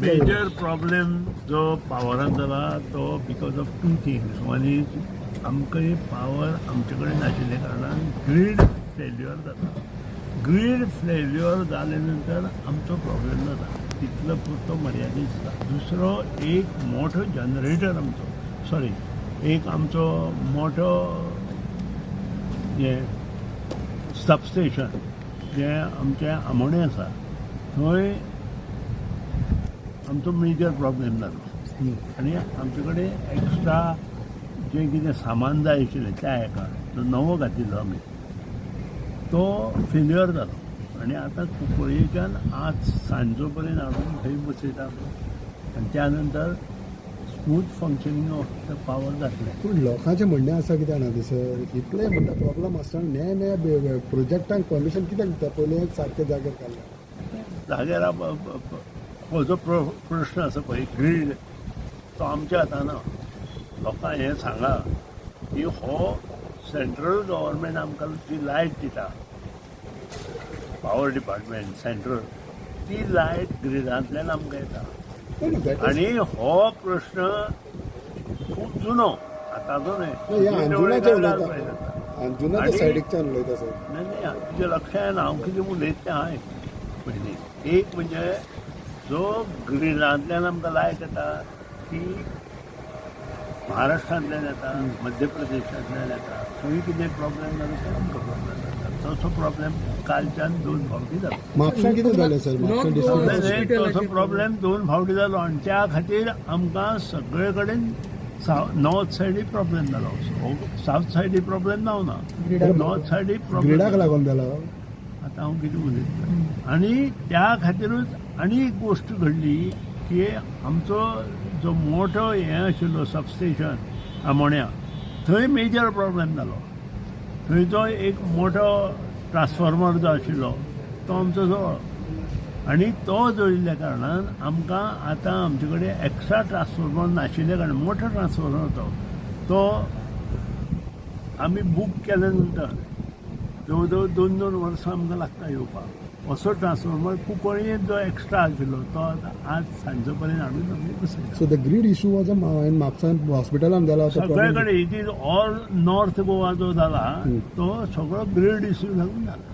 Major problem जो पावरान जाला तो because of two things. One is आमकां पावर आमचे कडेन नाशिल्ल्या कारणान ग्रीड फेल्युअर जाता. ग्रीड फेल्युअर जाले नंतर आमचो प्रॉब्लेम जाता, तितलो पुरतो मर्यादीत जाता. दुसरो एक मोठो जनरेटर आमचो, सॉरी, एक आमचो मोठो हें सबस्टेशन जें आमचें आमोणें आसा थंय आमचो मेजर प्रॉब्लेम जालो आनी आमचे कडेन एक्स्ट्रा जें कितें सामान जाय आशिल्लें त्या हेका जो नवो घातिल्लो आमी तो फेल्युअर जालो आनी आतां कुंकळयेच्यान आज सांजो पर्यंत हाडून थंय बसयता आनी त्या नंतर smooth functioning of the power जातलें. पूण लोकांचें म्हणणें आसा कितें जाणा सर, इतले म्हणटा प्रॉब्लम आसतना नव्या नव्या प्रोजेक्टांक परमिशन कित्याक दिता? पयलीं एक सारकें जाग्यार काडलें. जाग्यार हो जो प्रश्न आसा पळय ग्रीड, तो आमच्या हातान ना. लोकांक हें सांगा की हो सेंट्रल गव्हर्मेंट आमकां जी लायट दिता, पावर डिपार्टमेंट सेंट्रल, ती लायट ग्रिडांतल्यान आमकां येता. आनी हो प्रश्न खूब जुनो, आतांचो न्हय. अंजुनाच्या सायडीकच्यान उलयता सर. न्हय न्हय, तुज्या लक्षांत येना हांव कितें उलयता तें. हांवें पयलीं एक म्हणजे जो ग्रिडांतल्यान आमकां लायट येता ती महाराष्ट्रांतल्यान येता, मध्य प्रदेशांतल्यान येता. थंय कितें प्रॉब्लेम जालो ते आमकां प्रॉब्लेम जाता. तसो प्रॉब्लेम कालच्यान दोन फावटी जालो. म्हापशां कितें जालें सर? तसो प्रॉब्लेम दोन फावटी जालो आनी त्या खातीर आमकां सगळे कडेन नॉर्थ सायडूय प्रॉब्लेम जालो. सावथ सायडूय प्रॉब्लेम जावना, नॉर्थ सायडूय प्रॉब्लेम ग्रिडाक लागून जालो. आतां हांव कितें उलयतां. आनी त्या खातीरूच आनी एक गोश्ट घडली की आमचो जो मोठो हें आशिल्लो सबस्टेशन आमोण्या, थंय मेजर प्रॉब्लेम जालो. थंय जो एक मोठो ट्रान्सफॉर्मर जो आशिल्लो तो आमचो जळ्ळो आनी तो जळिल्ल्या कारणान आमकां आतां आमचे कडेन एक्स्ट्रा ट्रान्सफॉर्मर नाशिल्ल्या कारणान मोठो ट्रान्सफॉर्मर तो आमी बूक केल्या नंतर जवळ जवळ 2-2 वर्सां आमकां लागता येवपाक. असो ट्रान्सफॉर्मर कुंकळयेंत जो एक्स्ट्रा आशिल्लो तो आज सांजो पर्यंत हाडून आमी बसयता. So the grid issue was in Mapusa हॉस्पिटलान जाला सगळे कडेन. It is all North Goa जो जाला तो सगळो ग्रीड इश्यू लागून जाला.